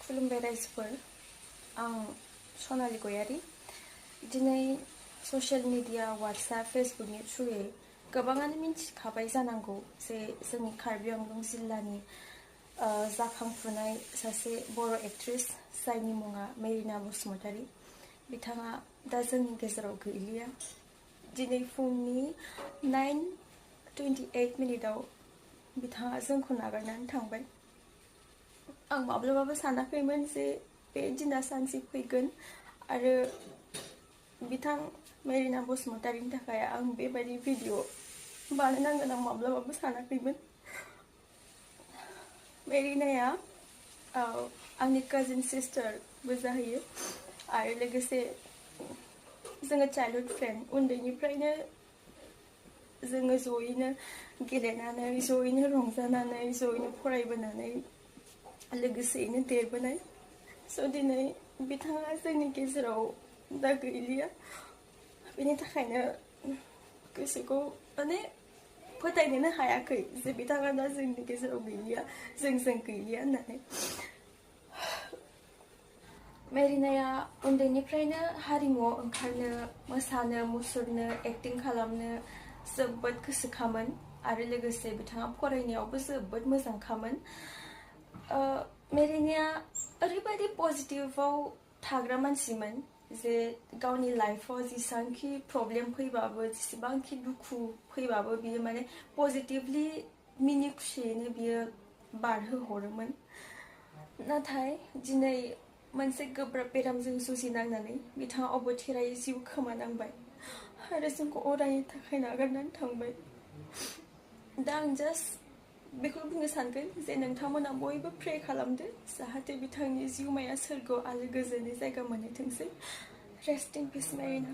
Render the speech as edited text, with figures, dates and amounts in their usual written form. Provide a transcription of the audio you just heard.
खुलुमबाय रायजोफोर आं सनालि गयारी दिनै ससियेल मिडिया WhatsApp फेसबुकनि थ्रुयै गोबाङानो मिन्थिखाबाय जानांगौ जे जोंनि कार्बि आंलं जिल्लानि जाखांफुनाय सासे बर' एक्ट्रेस जायनि मुङा मेरिना बसुमतारी बिथाङा दा जोंनि गेजेराव गैलिया दिनै फुंनि 9:28 मिनिटाव बिथाङा जोंखौ नागारनानै थांबाय आं माब्लाबाबो सानाखैमोन जे बे दिना सानसे फैगोन आरो बिथां मेरिना बसुमतारीनि थाखाय आं बेबायदि भिडिअ बानायनांगोन आं माब्लाबाबो सानाखैमोन मेरिनाया आंनि काजिन सिस्टारबो जाहैयो आरो लोगोसे जोङो चाइल्डहुड फ्रेन्ड उन्दैनिफ्रायनो जोङो जयैनो गेलेनानै जयैनो रंजानानै जयैनो फरायबोनानै लोगोसेयैनो देरबोनाय स' दिनै बिथाङा जोंनि गेजेराव दा गैलिया बेनि थाखायनो गोसोखौ माने फोथायनोनो हायाखै जे बिथाङा दा जोंनि गेजेराव गैलिया जोंजों गैलिया होननानै मेरिनाया उन्दैनिफ्रायनो हारिमुआव ओंखारनो मोसानो मुसुरनो एक्टिं खालामनो जोबोद गोसोखामोन आरो लोगोसे बिथाङा फरायनायावबो जोबोद मोजांखामोन मेरिनाया ओरैबायदि पजिटिभआव थाग्रा मानसिमोन जे गावनि लाइफआव जेसेबांखि प्रब्लेम फैबाबो जेसेबांखि दुखु फैबाबो बियो माने पजिटिभलि मिनि खुसियैनो बियो बारहोहरोमोन नाथाय दिनै मोनसे गोब्राब बेरामजों जुजिनांनानै बिथाङा अबथिरायै जिउ खोमानांबाय आरो जोंखौ अरायनि थाखाय नागारनानै थांबाय दा आं जास्ट बेखौ बुंनो सानगोन जे नोंथांमोना बयबो प्रे खालामदो जाहाथे बिथांनि जिउमाया सोरगोआव आलो गोजोनै जायगा मोनहैथोंसै रेस्ट इन पिस मेरिना